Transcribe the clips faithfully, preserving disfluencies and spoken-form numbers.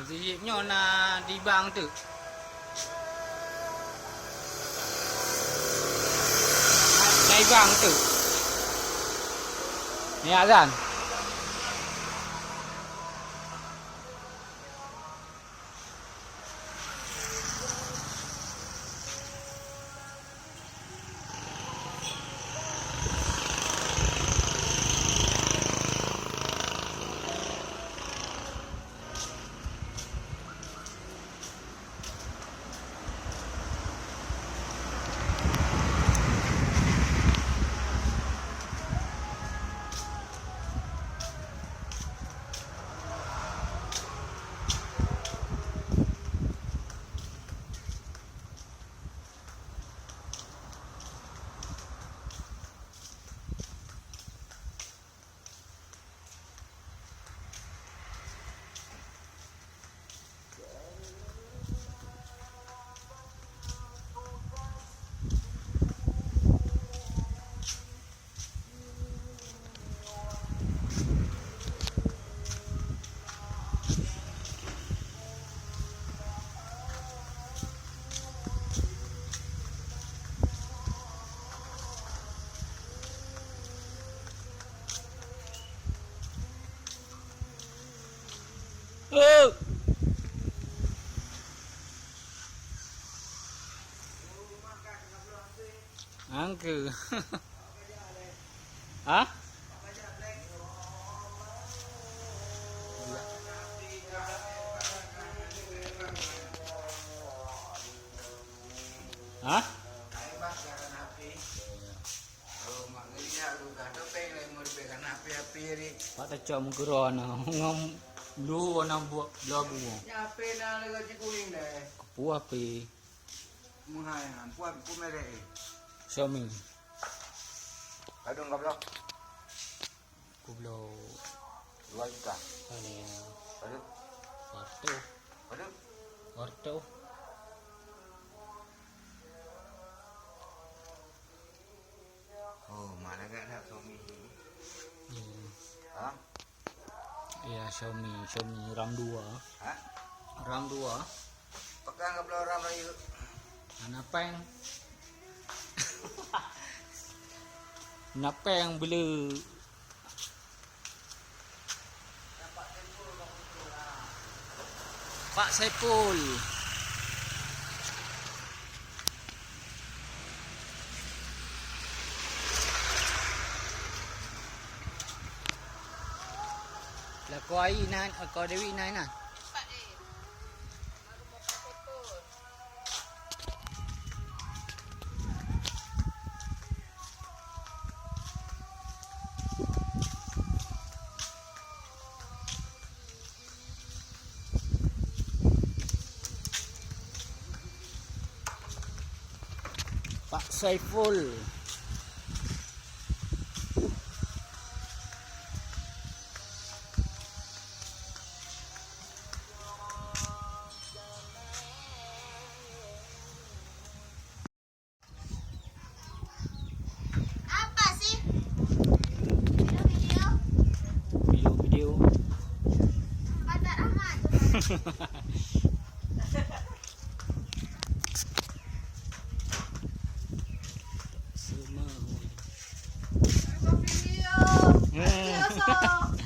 Di nyoe na di bang tu. Na di bang tu. Ni azan. Angke. Hah? Hah? Pak tacok meukeurah na ngon blue warna bu-, blue abu. Nyan H P na lagak cikuring deh. Keupeu H P. Meuhai nyan, puan ku merek eh. Xiaomi. Padum ka bloe? Ku bloe. Dua juta. Ada. Padum? Seratus. Padum? Seratus. Oh, mana gak nak Xiaomi ni? Hmm. Ha? Ya, Xiaomi, Xiaomi RAM dua. Ha? RAM dua. Pegang ke belah RAM rayu. Hana péng. Hana péng beli. Pak Saiful. Lakoe Ai inan, lakoe Dewi inan, inan. Pak Saiful. Apa sih? Video, video. Video, video. Pantat amat. Semua. Video. Eh. Video, sok.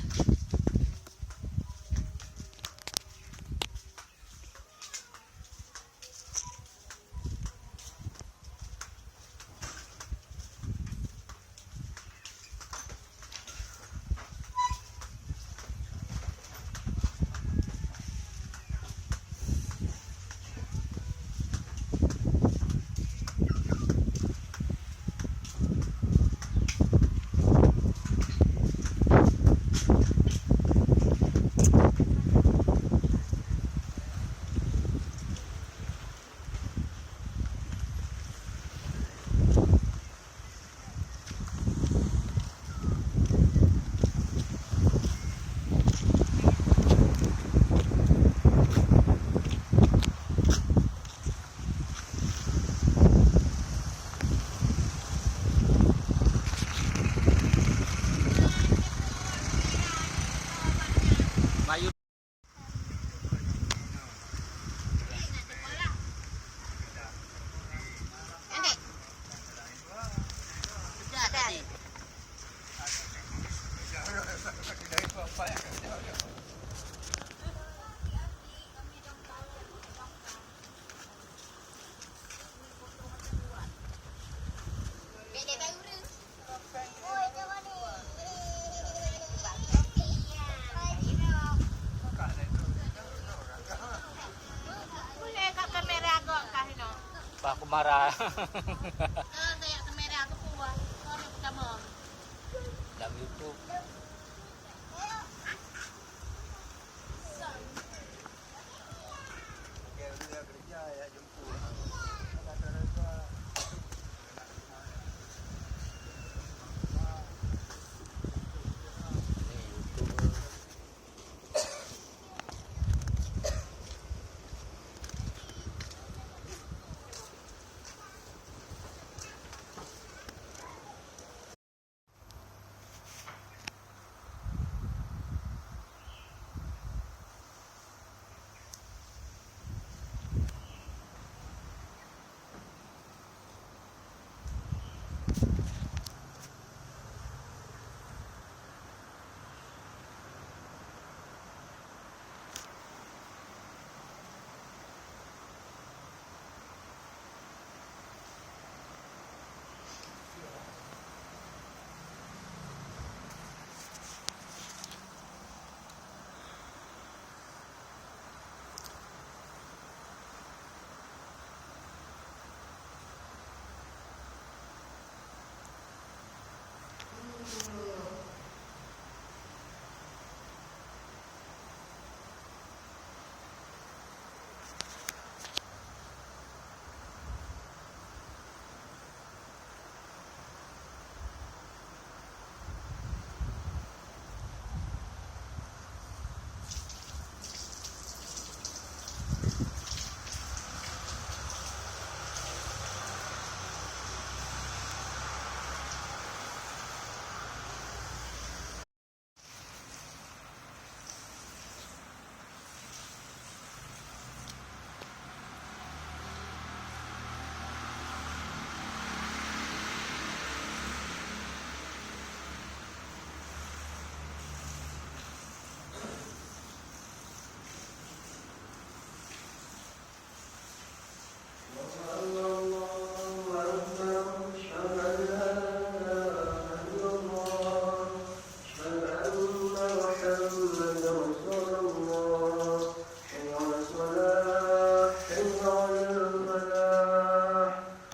Marah. Kau tak payah kamera aku pun buat. Kau yang pertama. Dalam YouTube.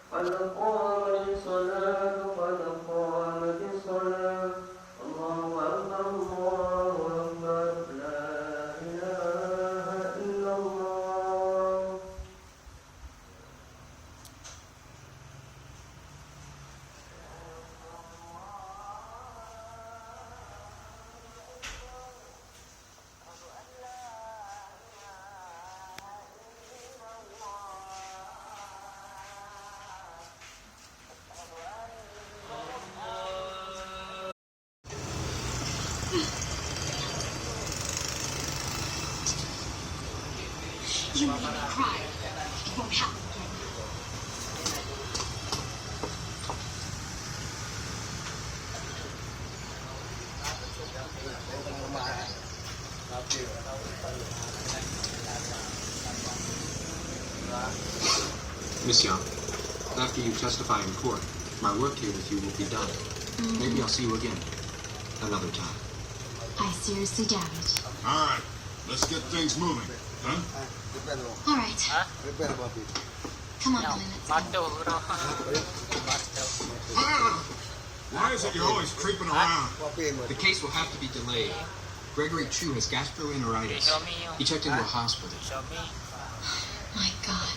قد قامت الصلاة، قد قامت الصلاة. الله أكبر، الله أكبر، لا إله إلا الله. You made me cry. It won't happen again. Miss Young, after you testify in court, my work here with you will be done. Maybe I'll see you again another time. I seriously doubt it. All right, let's get things moving, huh? All right. Come on, Glenn, let's go. Why is it you're always creeping around? The case will have to be delayed. Gregory Chu has gastroenteritis. He checked into a hospital. My God.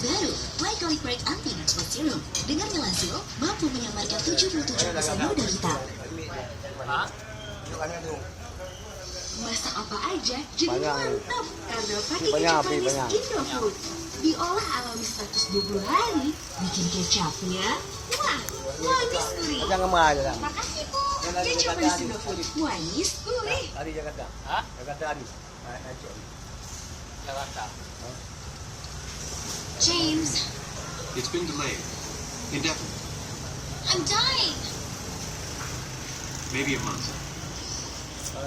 Baru, Gregory Break Anti Nutful Serum. Dengan menghasil, mampu menyelamatkan tujuh puluh tujuh persen ludah kita. Masak apa aja jadi mantap karena pakai kecap manis Indofood. Diolah alami seratus dua puluh hari, bikin kecapnya, wah, manis gurih. Makasih, Bu. Kecap manis Indofood, manis gurih. James. It's been delayed. Indefinitely. I'm dying. Maybe a month.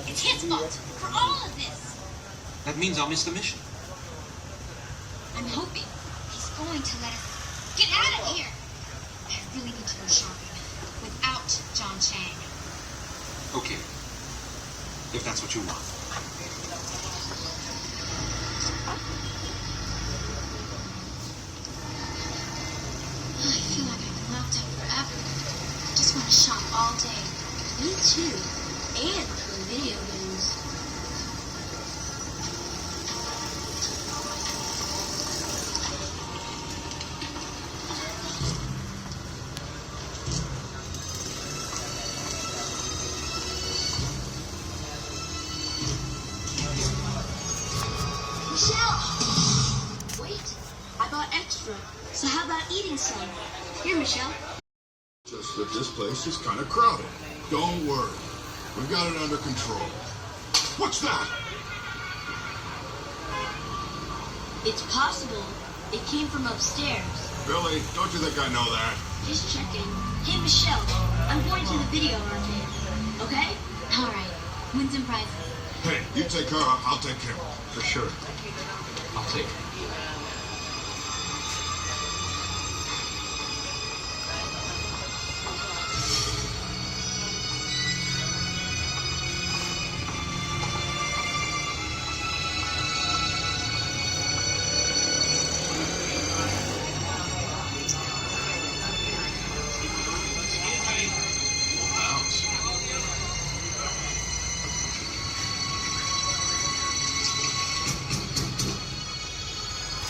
It's his fault for all of this. That means I'll miss the mission. I'm hoping he's going to let us get out of here. I really need to go shopping without John Chang. Okay, if that's what you want. I feel like I've been locked up forever. I just want to shop all day. Me too. And play video games. Michelle! Wait, I bought extra. So how about eating some? Here, Michelle. Just that this place is kinda crowded. Don't worry. We've got it under control. What's that? It's possible it came from upstairs. Billy, don't you think I know that? Just checking. Hey, Michelle, I'm going to the video arcade. Okay? All right. Win some prizes. Hey, you take her, I'll take him. For sure. I'll take it.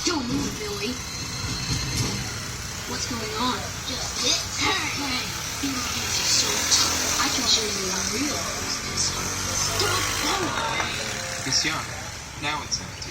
Don't move, Billy. What's going on? Just sit. Hey, your hands are so tough. I can show you a real person's heart. Stop. It's young. Now it's empty.